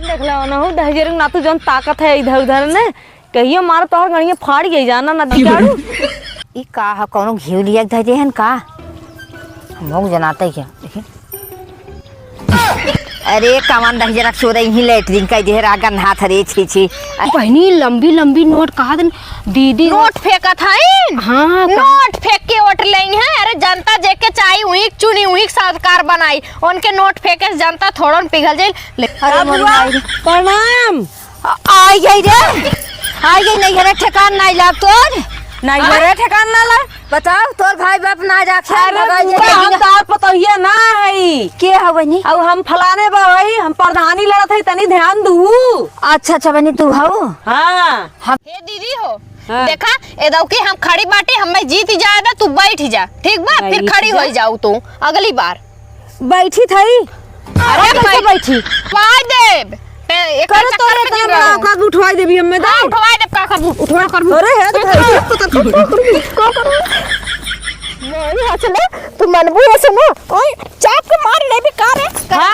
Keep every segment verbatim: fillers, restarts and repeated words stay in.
देख लो ना हो, दहिजरे के नातू जौन ताकत है इधर उधर ने, कहियो मार तोहर गणिया फाड़ गई जाना नदी काढ़ू। ई का ह, कौनो घिउ लिया के धरे हन का? हम लोग जनाते क्या? देखी। अरे कवन दहिजरा के सोरे यहीं लेटरिन कइ देहे रा गन्हात रे, छी, छी। बहिनी, लंबी लंबी नोट कहा दिन दीदी। नोट फेंकत हईन? हाँ, हाँ, नोट फेंक के वोट लेई हैं। अरे जनता जेके चाही उही के चुनी, उही के सरकार बनाई। उनके नोट फेंके से जनता थोड़न पिघल जाई। ले, अरे का मोर बुआ? माई रे। प्रणाम। आ-, आई गई रे, आई गई। नैहरे ठेकान नाई लाग तोर। नैहरे हाँ? ठेकान ना लाग? बताओ, तोर भाई बाप ना राखे, अरे भगाई बुआ, जाए हम ना। तार पतोहिया ना हई। के हवनी? अब हम फलाने बा हई, हम प्रधानी लड़त हई, तनी ध्यान दू। अच्छा, अच्छा, बनी तू हऊ? हाँ। हम हे दीदी हो, हाँ। देखा, ए दौकी हम खड़ी बाटी, हमें जीत जाए बा, तू बैठ जा, ठीक बा? फिर बैठ खड़ी जा। हो जाऊ तू अगली बार। बैठी थई। अरे कैसे बैठ-, बैठी? पाई देब। ए, एक करे चक्कर तोरे में इतना गिर रहो। बड़ा का उठवाई देबी हमें हाँ, दे। उठवाई देब, का करबू? उठवा करबू। अरे है तो भाई, पता कर, का करबू? का करबू? नहीं, हंस ले, तू मनबू ऐसे ना। ओए, चाप के मार लेबी का रे? हाँ।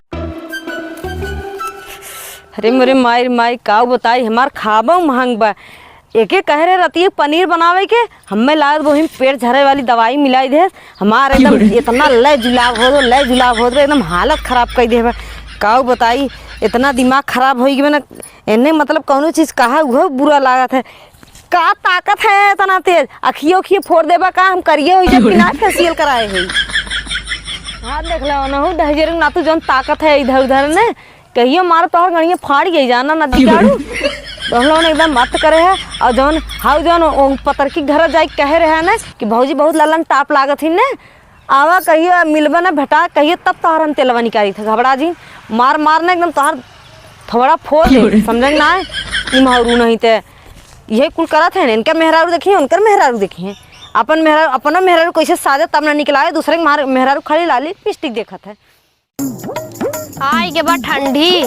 अरे मोरे माई, माई, काऊ बताई, हमार खाबो महंग बा। एके कहे रहे रतिये पनीर बनावे के, हम्मे लागत वही में पेट झरे वाली दवाई मिलाई दे। हमार एकदम इतना लय जुलाब हो दो, लय जुलाब हो दो, एकदम हालत खराब कई दे बा। काऊ बताई, इतना दिमाग खराब होई गए ना, एने मतलब कौनो चीज कहा उहो बुरा लागत है। का ताकत है इतना तेज? अखियो उखियो फोड़ देबा का? हम करिए होई जब बिना फेशियल कराए होई। हाँ देख लो ना हो, दहिजरे नातू जौन ताकत है इधर उधर ने, कहियो मार तोहर गणिया फाड़ गई जाना नदी काढ़ू। तो हम लोगन एकदम मत करे है। और जौन हाउ जौन ओ पतरकी घर जाए कहे रहे ना कि भौजी बहुत ललन टाप लागत ही ने, आवा कहियो मिलबे ना भेटा कहियो तब तोहर हम तेलवा निकाली थे घबरा जी। मार मार ना एकदम तोहर थोड़ा फोड़ दे, समझे ना है? ई महरू नहीं ते यही कुल करत है। इनकर मेहरारू देखिए, उनकर मेहरारू देखिए, अपन मेहरारू, अपना मेहरारू कैसे साजे तब ना निकलाए, दूसरे के मार मेहरारू खाली लाली लिपस्टिक देखत है। आई के बा ठंडी,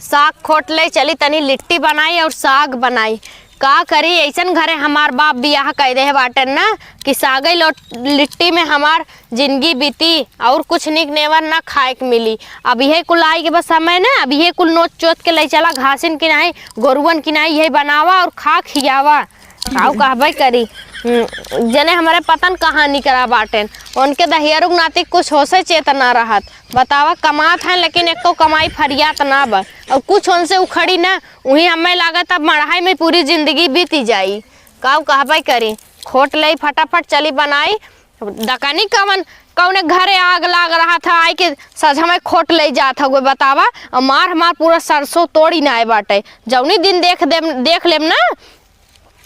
साग खोट ले चली, तनी लिट्टी बनाई और साग बनाई। का करी, ऐसन घरे हमार बाप बियाह कइ देहे बाटेन ना कि सागे लो-, लिट्टी में हमार जिंदगी बीती और कुछ निक नेवर ना खाए के मिली। अब इहे कुल आई के बा समय ना, अब इहे कुल नोच चोच के ले चला घासिन की नाई, गोरुअन की नाई, यही बनावा और खा खियावा। काऊ कहबे करी, हम्म, जने हमरे पतन कहाँ निकरा बाटेन, उनके दहियरुक नाती कुछ होशे चेत ना रहत। बतावा, कमात हैं लेकिन एको कमाई फरियात ना बा, और कुछ उनसे उखड़ी ना, उही हमें लागत अब मड़हाई में पूरी जिंदगी बीती जाई। काऊ कहबे करी, खोट लेई फटाफट चली बनाई। दकानी कवन, कौने घरे आग लाग रहा था, आई के सझा में खोट ले जात हउए, बतावा। और मार हमार पूरा सरसों तोड़ी ना आए बाटे। जौनी दिन देख देम, देख लेम ना,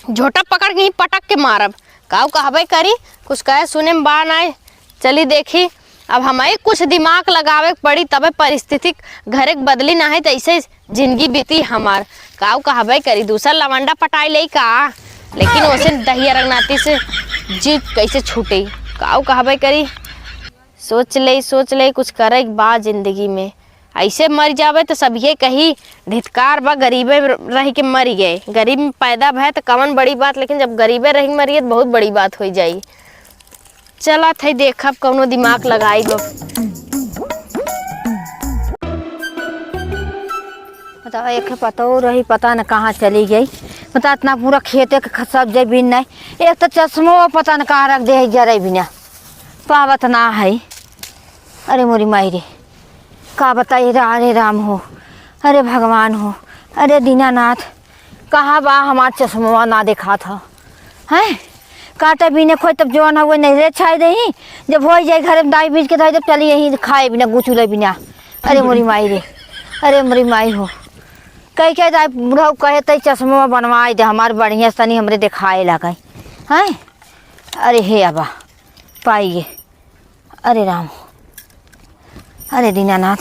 झोटा पकड़ के ही पटक के मारब। काऊ कहबे करी, कुछ कहे सुने में बा नाय। चली देखी, अब हमें कुछ दिमाग लगावे के पड़ी, तबे परिस्थिति घरे के बदली ना है, तो ऐसे जिंदगी बीती हमार। काऊ कहबे करी, दूसर लवंडा पटाई लेई का? लेकिन ओसे दहिया रंगनाती से जीत कैसे छूटे? काऊ कहबे करी, सोच लेई, सोच लेई, कुछ करे के बा जिंदगी में। ऐसे मर जावे तो सब ये कही, "धितकार बा, गरीबे रह के मर गए।" गरीब में पैदा भय तो कवन बड़ी बात, लेकिन जब गरीबे रह के मर गए तो बहुत बड़ी बात हो जाई। चलत है, देखब कौनो दिमाग लगाई गो। बताओ, एक पतोह रही, पता न कहाँ चली गई। बता, इतना पूरा खेते के ख-, सब जे बिन नहीं, एक तो चश्मो पता न कहाँ रख दे है, जरे बिना पावत ना है। अरे मोरी माई रे, का बताई रा-, अरे राम हो, अरे भगवान हो, अरे दीनानाथ, कहाँ बा हमार चश्मवा, ना देखात ह? हैं? काटे बीने खोई तब जवन हउए नैहरे छाई देही, जब होइ जाई घरे में दाई बीज के धई, जब चली यही खाए बिना, गुचुले बिना। अरे मोरी माई रे, अरे मोरी माई हो। कही के दाई बुढ़ऊ कहे तई चश्मवा बनवाई दे हमार बढ़िया से, तनी हमरे देखाए लागे। हैं? अरे हे अबा, पाइए। अरे राम, अरे दीनानाथ,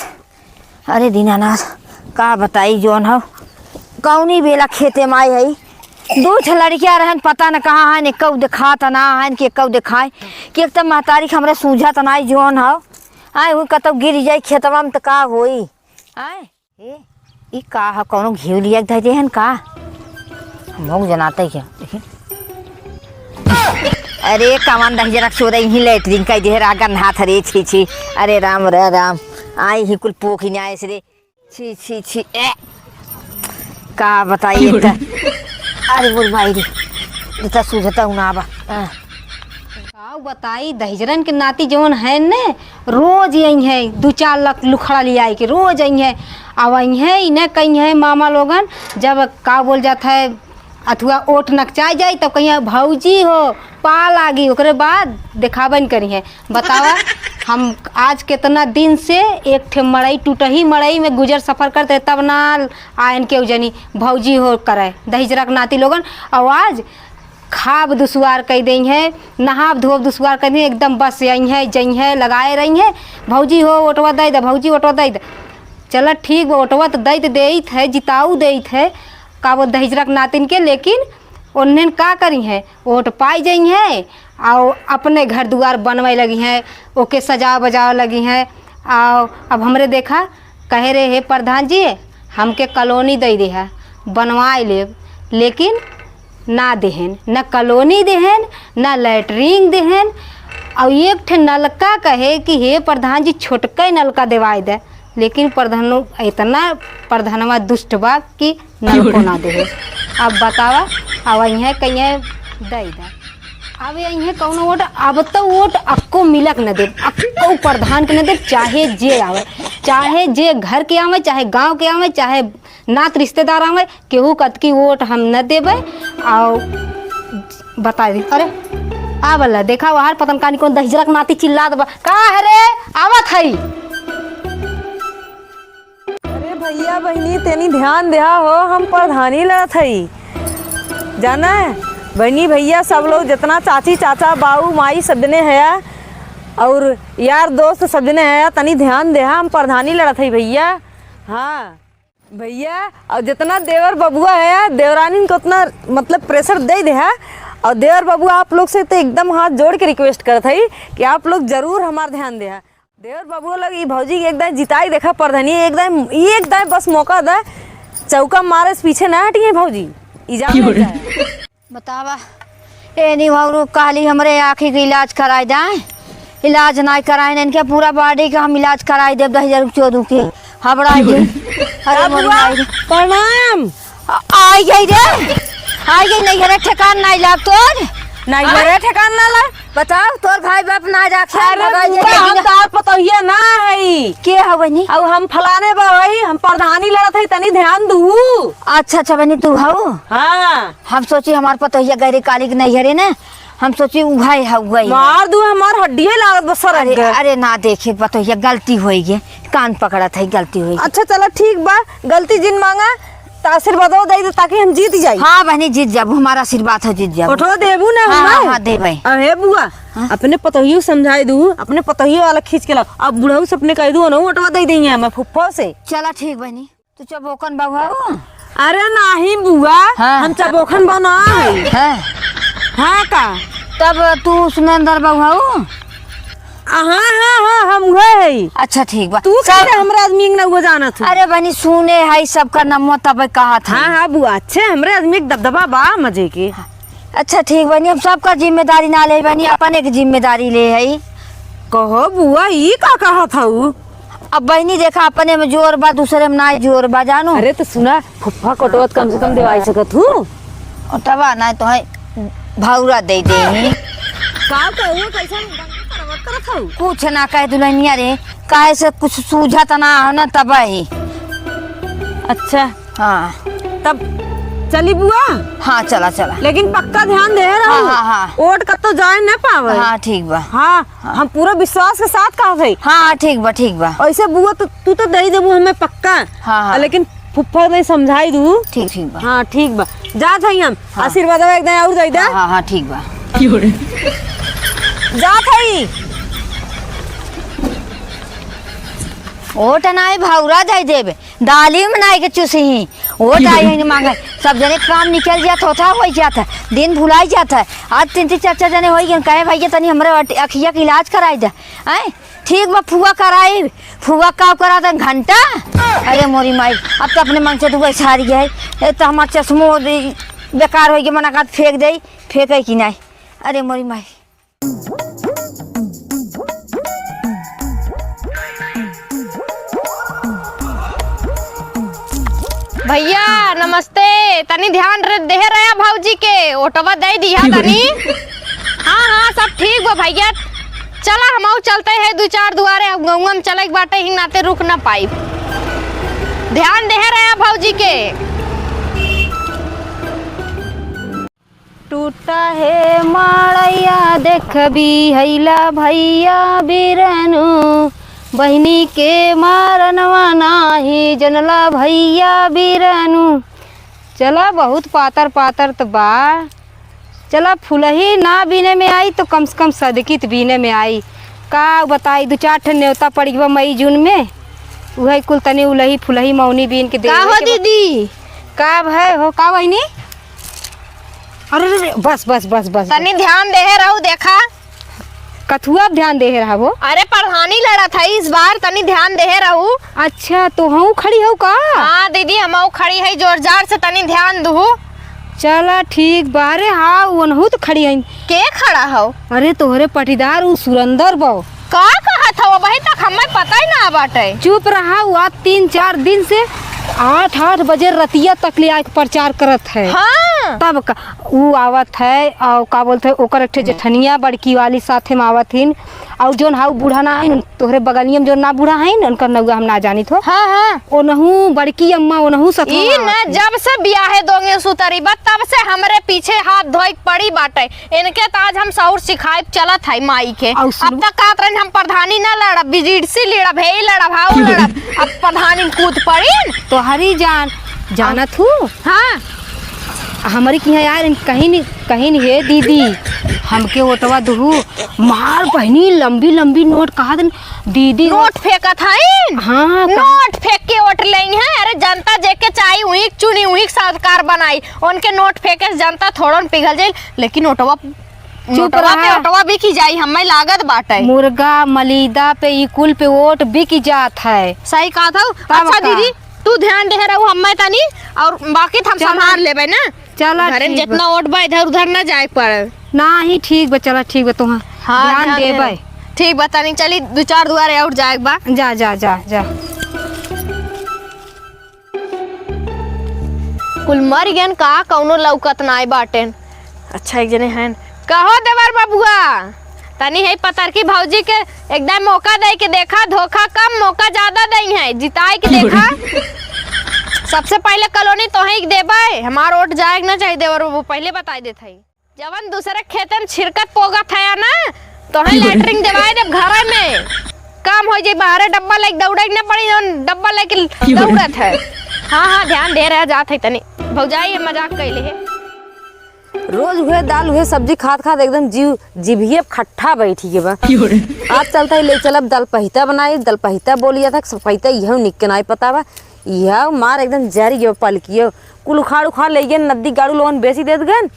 अरे दीनानाथ, का बताई जौन हौ, कौनी बेला खेते में आई है, दू ठे लड़कियाँ रहन, पता न कहाँ हैं, एक्कौ देखात ना हैं कि एक्कौ देखाए, कि एक तो महतारी के हमरे सूझत ना है जौन हौ, आए हुई कतौ गिर जाई खेतवा में त का होई, आए। ए, ई का ह, कौनो घिउ लिया के धरे हन का? हम लोग जनाते क्या? देखी। अरे, कवन दहिजरा के सोरे यहीं लेटरिन कई देहे रा गन्हात रे, छी, छी। अरे राम, रे राम। आई ही कुल पोखी न्याय से रे। छी, छी, छी। ए। का बताई त। अरे मोर माई रे, ई त सूझतउ ना बा। हाँ। का बताई, दहिजरन के नाती जवन है ने, रोज अइहैं, दू चार लाख लुखड़ा लियाइ के रोज अइहैं। अब अइहैं, इन्हें कइहैं मामा लोगन, जब का बोल जात है, अथुआ ओट नकचाइ जाई, तब कइहैं, "भौजी हो, पा लागी।" ओकरे बाद देखाबे न करिहैं। बतावा, हम आज केतना दिन से एक ठे मड़ई, टूटही मड़ई में गुजर सफर करत है, तब ना आयन केहू जनी भौजी हो करे, दहिजरा के नाती लोगन। अउ आज खाब दुसवार कइ देइहैं, नहाब धोब दुसवार कइ देइहैं, एकदम बस अइहैं, जइहैं, लगाए रहिहैं, "भौजी हो, ओटवा दइ द, भौजी, ओटवा दइ द।" चला ठीक बा, ओटवा त दइ त देइत है, जिताऊ देइत है, का बोल, दहिजरा के नातिन के, लेकिन ओन्हन का करिहैं, ओट पाइ जइहैं, अउ अपने घर दुआर बनवइ लगिहैं, ओके सजाव बजाव लगिहैं। अउ अब हमरे देखा, कहे रहे, "हे प्रधान जी, हमके कॉलोनी दइ देहा, बनवाइ लेब," लेकिन ना देहेन, न कॉलोनी देहेन, न लैट्रिन देहेन। अउ एक ठे नलका कहे कि, "हे प्रधान जी, छोटके नलका देवाइ दे," लेकिन प्रधानो, इतना प्रधानवा दुष्ट बा कि नलको ना देहे। अब बतावा, अब अइहैं कइहैं दइ द। अब अइहैं कउनो ओट, अब त ओट अक्को मिलक न देब, अक्को प्रधान के न देब, चाहे जे आवे, चाहे जे घर के आवे, चाहे गाँव के आवे, चाहे नात रिश्तेदार आवे, केहू कतकी ओट हम न देबे। अउ बताइ दी, अरे, आवला, देखा, वहार पतन कानी कउन दहिजरा के नाती चिल्लात बा, "का है रे, आवत हई।" अरे भइया बहिनी, तनी ध्यान देहा हो, हम प्रधानी लड़त हई। जाना है, बहिनी भइया सब लोग, जितना चाची चाचा, बाऊ माई, सब जने हया, अउर यार दोस्त सब जने हया, तनी ध्यान देहा, हम प्रधानी लड़त हई भइया। हाँ भइया, अउर जितना देवर बबुआ हया, देवरानिन के उतना, मतलब, pressure दइ देहा। अउर देवर बबुआ, आप लोग से त एकदम हाथ जोड़ के request करत हई कि आप लोग जरूर हमार ध्यान देहा। देवर बबुआ लोग, ई भौजी के एक दाईं जिताई देखा प्रधानी, एक दाईं, एक दाईं बस मौका दा, चौका मारे से पीछे ना हटिहैं भौजी, ई जान ले जाए। बतावा, ए निभावरू कहली हमरे आँखी के इलाज कराइ दाएँ, इलाज नाहीं कराइन, इनके पूरा body के हम इलाज कराइ देब, दहिजर चोदू के, हबड़ाइ दे। अरे का मोरी बुआ? माई रे। प्रणाम। आ-, आइ गई रे, आइ गई, नैहरे ठेकान नाहीं लाग तोर। नैहरे हाँ? ठेकान ना ला? बताओ, तोर भाई बाप ना राखे, अरे भगाई दे बुआ, हम लेकिन तोहार पतोहिया ना हई। के हवनी? अब हम फलाने बा हई, हम प्रधानी लड़त हई, तनी ध्यान दू। अच्छा, अच्छा, बनी तू हऊ? हाँ। हम सोची हमार पतोहिया गैरे काली के नैहरे ना, हम सोची उहै हउवै। मार दू, हमार हड्डिये लागत बा सरक अरे, गए। अरे ना देखे पतोहिया, गलती होइ गई, कान पकड़त है, गलती होइ गई। अच्छा चला ठीक बा, गलती जिन मांगा, त आशीर्वादो दे दे ताकि हम जीत जाई। हाँ बहनी, जीत जाबू, हमार आशीर्वाद हो, जीत जाबू। ओठो देबू ना हाँ, हमार? हाँ, हाँ, देबै। अहे बुआ, हाँ? अपने पतोहियो समझाइ दू, अपने पतोहियो वाला खींच के लाओ। अब बुढ़ऊ से अपने कह दू ना, ओटवा दे देंगे हमें फुफ्फो से। चला ठीक बहनी। तू चबोकन बउआ हो? अरे नाही बुआ, हाँ। हम चबोकन बउआ ना हई। हाँ। हाँ का? तब तू सुनेंदर बउआ हो? हाँ, हाँ, हाँ, हम उहे हई। अच्छा ठीक बा। तू सब कैसे हमरा आदमी के नउआ जानत हो? अरे बहनी सुने हई सबका नमवा तबे कहत हई। हाँ, हाँ बुआ, अच्छे हमरे आदमी के दबदबा बा मजे के। अच्छा ठीक बहनी, हम सबका जिम्मेदारी ना ले बहनी, अपन एक जिम्मेदारी ले हई। कहो बुआ, ई का कहत हऊ? अब बहिनी देखा, अपने में जोर बा, दूसरे में नाहीं जोर बा, जानू। अरे तो सुना, फुफ्फा कटवत कम से कम देवाई सकत हूँ। ओटवा नाहीं तो है, भौरा दे देही। का कहू, कैसन करवत करत हऊ? कुछ ना कहे दुल्हनिया रे, काहे से कुछ सूझत ना हो ना तब ही। अच्छा। हाँ। तब चली बुआ? हाँ, चला, चला। लेकिन पक्का ध्यान दे रहा हाँ, हूँ। हाँ, हाँ। ओट कत्तो जाए न पावे। हाँ, ठीक बा। हाँ, हाँ। हम पूरा विश्वास के साथ कहत हई। हाँ, हाँ, ठीक बा, ठीक बा। ऐसे बुआ तो, तू तो दे देबू हमें पक्का। हाँ, हाँ। लेकिन फुफ्फा दे समझाई दू। ठीक, ठीक बा। हाँ, ठीक बा। जात हई हम। हाँ। आशीर्वाद एकदम और दे दे। हाँ, हाँ, हाँ, ठीक बा। जात हई। ओट नाहीं भौरा दे देबे। दाली में नाई के चुसही, वो दाई है मांगे। सब जने काम निकल जात होता, होइ जात है, दिन भुलाई जात है। आज तीन तीन चार चार जने होइ गए, कहे, "भैया, तनी हमरे अट-, अखिया के इलाज कराई दे।" आय, ठीक बा, फुआ कराई, फुआ का करा दे घंटा। अरे मोरी माई, अब तो अपने मन से तू बैठा रही है, ए, तो हमार चश्मो दे-, बेकार होइ गए, मना का फेंक दे, फेंके कि नाई। अरे मोरी माई। भइया नमस्ते, तनी ध्यान रे, देहे रहा भौजी के, ओटवा दे दिहा तनी। हाँ, हाँ, सब ठीक बा भइया। चला हमहू चलते हैं दू चार दुआरे, हम गउँवा में चले के बाटे, ही नाते रुक ना पाई। ध्यान देहे रहा भौजी के। टूटा है माड़ैया देखबी हैला भैया बिरनु, बहिनी के मारनवा नाही जनला भैया बिरनु। चला, बहुत पातर पातर त बा। चला, फुलही ना बीने में आई तो कम से कम सदकी त बीने में आई। का बताई, दू चार ठे नेवता पड़ी बा मई जून में, उहे कुल तनी उलही फुलही मौनी बीन के दे का हो दे के बा। दीदी? का भय हो, का बहिनी? अरे, अरे, अरे, बस, बस, बस, बस, तनी बस। ध्यान देहे रहू, देखा। कथुआ ध्यान देहे रहबो। अरे, प्रधानी लड़त है इस बार, तनी ध्यान देहे रहू। अच्छा, तो हऊ खड़ी हऊ का? हाँ दीदी, हमहू खड़ी है, जोर जार से तनी ध्यान दुहू। चला, ठीक बा। अरे हाँ, ओनहू तो खड़ी हईन। के खड़ा हौ? अरे, तोहरे पटीदार उ सुरंदर बा। का कहत हौ? अबही तक हमें पता ही ना बाटे। चुप रहा, उ आज तीन चार दिन से आठ आठ बजे रतिया तक ले आके प्रचार करत है। हाँ। तब का, उ आवत है और का बोलत है, ओकर एक ठे जेठनिया बड़की वाली साथे में आवत हिन, और जोन हाउ बूढ़ा ना है, तोहरे बगलिया में जोन ना बूढ़ा है ना, उनकर नौआ हम ना जानित हो। हाँ, हाँ। ओनहू बड़की अम्मा, ओनहू सथवा ई में ना आवत हिन। जब से बियाहे दोगे सुतरी बा, तब से हमरे पीछे हाथ धोए के पड़ी बाटे। इनके त आज हम सौर सिखाइब चलत है माई के। अउ सुन। अब तक कहत रहन हम प्रधानी ना लड़ब, बीजेडी से लड़ब, हे लड़ब, हाउ लड़ब। अब प्रधानी में कूद पड़ी। तोहरी जान, जानत हूँ। हाँ। हमरी किहाँ यार, कहिन, कहिन, "हे दीदी, हमके ओटवा दुहू।" मार बहिनी, लंबी लंबी नोट कहा दिन दीदी। नोट फेंकत हईन? हाँ, हाँ, कहा नोट फेंक के ओट लेई हैं। अरे, जनता जेके चाही, उही के चुनी, उही के सरकार बनाई। उनके नोट फेंके से जनता थोड़न पिघल जाई, लेकिन ओटवा, चुप नोटवा पे रहा। ओटवा बिकी जाई, हमें लागत बाटे। मुर्गा, मलीदा पे, ई कुल पे ओट बिकी जात है। सही कहत हऊ। तब अच्छा का? दीदी, तू ध्यान देहे रहू, हमें तनी, और बाकी त हम चला। संभाल लेबे ना। चला, घरे में ठीक बा। जितना ओट बा, इधर उधर ना जाए के पड़े। नाही, ठीक बा, चला, ठीक बा, तोहाँ हाँ, ध्यान ध्यान देबे। देबे। ठीक बा, तनी चली, दू चार दुआरे और जाए के बा। जा, जा, जा, जा। कुल मर गयन का, कौनो लौकत नाय बाटेन। अच्छा, एक जने हैं। कहो देवर बबुआ, तनी है पतरकी भौजी के एकदम मौका दे के देखा, धोखा कम, मौका ज्यादा दई है, जिताए के देखा। सबसे पहले कॉलोनी तोहे के देबे, हमार ओट जाए के ना चाही देवर बबू, पहले बताई देत है। जवन दूसरे खेते में छिड़कत पोगत है ना, तोहे लेटरिन देवाए देब घरे में। काम हो जाई, बाहरे डब्बा लेके दौड़े के ना पड़ी, जवन डब्बा लेके दौड़त है। हाँ, हाँ, ध्यान दे रहा जात है तनी। भौजाई ये मजाक कैले है। रोज उहे दाल, उहे सब्जी खात खात एकदम जीव, जिभिये खट्ठा बैठी के बा। आज चलता ही ले चलब दलपहिता बनाई, दलपहिता बोलिया था, सपहिता इहो निक के नाई पता बा। इहो मार एकदम जरी गयो पलकियो। कुल उखाड़ उखाड़ ले गए, नद्दी गाड़ू लोगन बेची देत गन।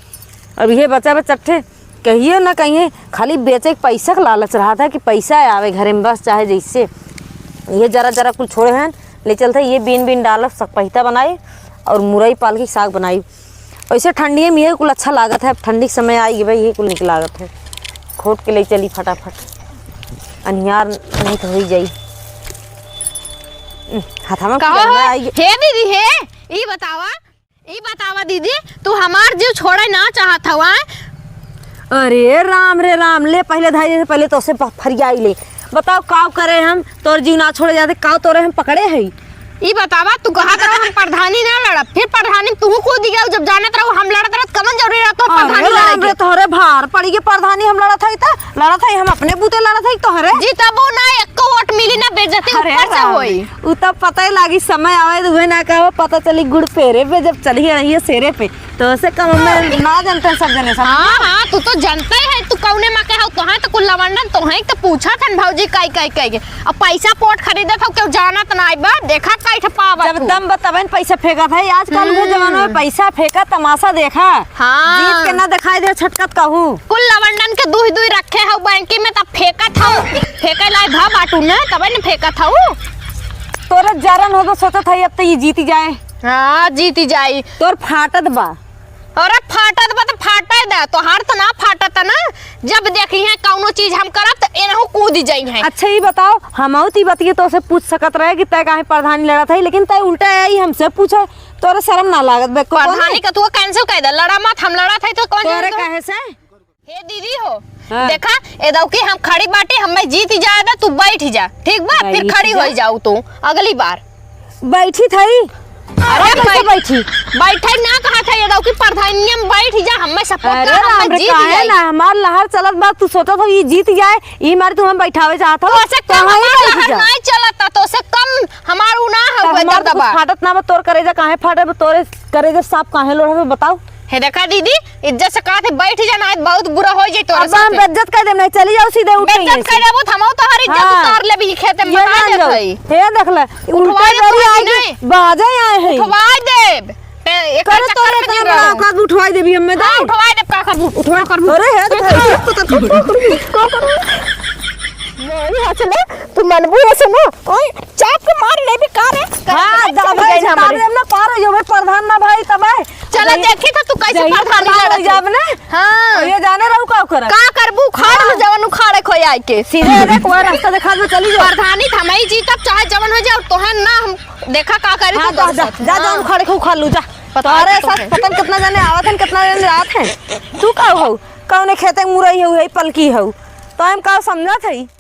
अब इहे बचा बा चट्ठे, कहियो ना कहिए, खाली बेचे के पैसा के लालच रहा था कि पैसा आवे घरे में बस, चाहे जैसे। इहे जरा जरा कुल छोड़े हैं, ले चलते, ये बीन बीन डालब, सपहिता बनाई और मुरई पालकी साग बनाई। वैसे ठंडिये में ये कुल अच्छा लागत है, अब ठंडी के समय आई गई भाई, ये कुल निक लागत है। खोट के ले चली फटाफट, अनियार नहीं तो हो ही जाई। हथवा में कहो कुल हो, आई। हे दीदी, हे, ई बतावा, ई बतावा दीदी, तू हमार जीव छोड़े ना चाहत हवा? अरे राम रे राम, ले पहले धाई, पहले तो से प-, फरियाई ले। बताओ, काव करे हम, तोर जीव ना छोड़े जाते, काव तोरे हम पकड़े है? ई बतावा, तू कहत रहो हम प्रधानी ना लड़ब, फिर प्रधानी में तू कूद गया, जब जानत रहो हम लड़त रहत, कमन जरूरी रहत तोर अरे प्रधानी लड़े राम के? रे, तोहरे भार पड़ी के प्रधानी हम लड़त हई त, लड़त हई हम अपने बूते लड़त हई तोहरे। जीतबो ना, एको वोट मिली ना, बेइज्जती अरे ऊपर से राम होई। रे, उ तब पता ही लागी, समय आवे त उहे ना कहो, पता चली गुड़ पेरे पे जब चली रही है शेरे पे। तो से कम में ना जानते हैं सब जने सब। हाँ, हाँ, तू तो जानते है, तू कौने माँ के हौ, तोहे तो कुल लवंडन, तोहे तो पूछा थन भौजी काई, काई, काई के। अब पैसा पोट खरीदत हौ, केहू जानत ना बा, देखा काई ठे पावत जब हूँ। दम बा तबे न पैसा फेंकत है, आजकल के हम्म। जमाना में पैसा फेंका तमाशा देखा। हाँ। जीत के ना दिखाई दे छटकत कहू। कुल लवंडन के दुई दुई रखे हौ बैंकी में, तब फेंकत हौ, फेंके लायक भा बाटू न, तबे न फेंकत हौ। तोरे जरन हो तो सोचत है अब तो ये जीती जाए। हाँ, जीती जाई। तोर फाटत बा। अरे फाटत बा त फाटे दा, तोहार त ना फाटत ना। जब देखी है कौनो चीज हम करब त एनहु कूद जाई है। अच्छा ई बताओ, हमहू त ई बतिये तोसे पूछ सकत रहे कि तै काहे प्रधानी लड़त है, लेकिन तै उल्टा आई हमसे पूछे। तोरे शर्म ना लागत बे? कौन प्रधानी है? का तू cancel कर दे, लड़ा मत, हम लड़त है तो कौन तोरे जाने दो? काहे से? हे दीदी हो, हाँ। देखा, एदौकी हम खड़ी बाटी, हमें जीत जाए दा, तू बैठ जा, ठीक बा? फिर बैठ खड़ी जा। हो जाऊ तू अगली बार। बैठी थई। अरे अरे कैसे बै-, बैठी? बैठे ना कहा था, एदौकी प्रधानिया में बैठ जा, हमें support अरे कर, हमें राम रे, जीत काहे जाए। ना, हमार लहर चलत बा, तू सोचत हो ये जीत जाए, ई मारे तू हम बैठावे चाहत हो, तो से तो कम वहीं हमार बैठ लहर जा। नहीं चलता, तो से कम हमार उ ना तो हवे हमार तो कुछ दबदबा। फाटत ना बा, तोर करेजा काहे फाटे बा, तोरे करेजा सांप काहे लोढ़े बा, बताओ। हे देखा दीदी, इज्जत से कहा थे बैठ जा, ना बहुत बुरा हो जाए तोरा अब हम साथे। बेइज्जत कर देम, नहीं चली जाओ सीधे उठ के बेइज्जत यहीं से। कर देबो, तो हमहू तोहर इज्जत हाँ। उतार लेबी खेते में, ये बता जान देत जाओ। हई। हे देख ले, उठवा उल्टा दे गाड़ी तोहरी आई नहीं। के बाजे आए हैं। उठवा देब। ते एक करे चक्कर तोरे में काम जिन ना रहो। का उठवाई देबी हमें हाँ, दे। उठवा देब, का करबू? उठवा करबू। अरे हे देख, का करबू? का करबू? नहीं हंस ले, तू मनबू ऐसे ना। ओए, चाप के मार लेबी का रे? हाँ, कहाँ दादा चल गए जी, हमरे? तारे हम ना पार हो जाबे, प्रधान ना भाई तब है। चला जय-, देखी तो तू कैसे जय प्रधानी प्रधान हो लड़त है। जाब ना। हाँ। ये जाने रहू का करे? का करबू? उखाड़ हाँ। लू जवन उखाड़े खोई आए के। सीधे देख, वह रास्ता देखा दे, चली जाओ। प्रधानी त हमही जीतब, चाहे जवन हो जाओ, तोहे ना हम देखा का करी हाँ, तू जा, तोरे जा, साथ। जा, जा, हाँ। उखाड़े के उखाड़ लू, जा। पता तोरे नहीं साथ तो है। पता नहीं कितना जने आवत हैं, कितना जने जात हैं। तू का हो? कौने खेते में मुरई हो, है पलकी हो? तो हम का समझत है?